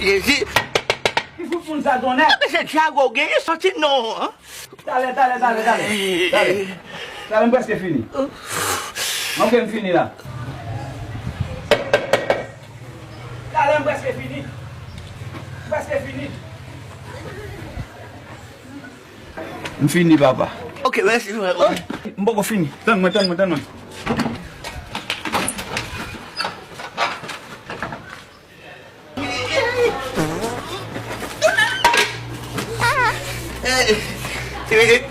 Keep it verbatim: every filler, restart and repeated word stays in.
Jezi. Ki fout moun sa tonnè? Mesye Djago genyen santi non, an. Talè, talè, talè, talè. Talè. Talè, m prèske fini. Ok, m fini la. Talè, m prèske fini. M prèske fini. M fini, papa. Ok, mèsi, frè. M poko fini. Tann mwen, tann mwen, tann mwen. Hey, ti pitit,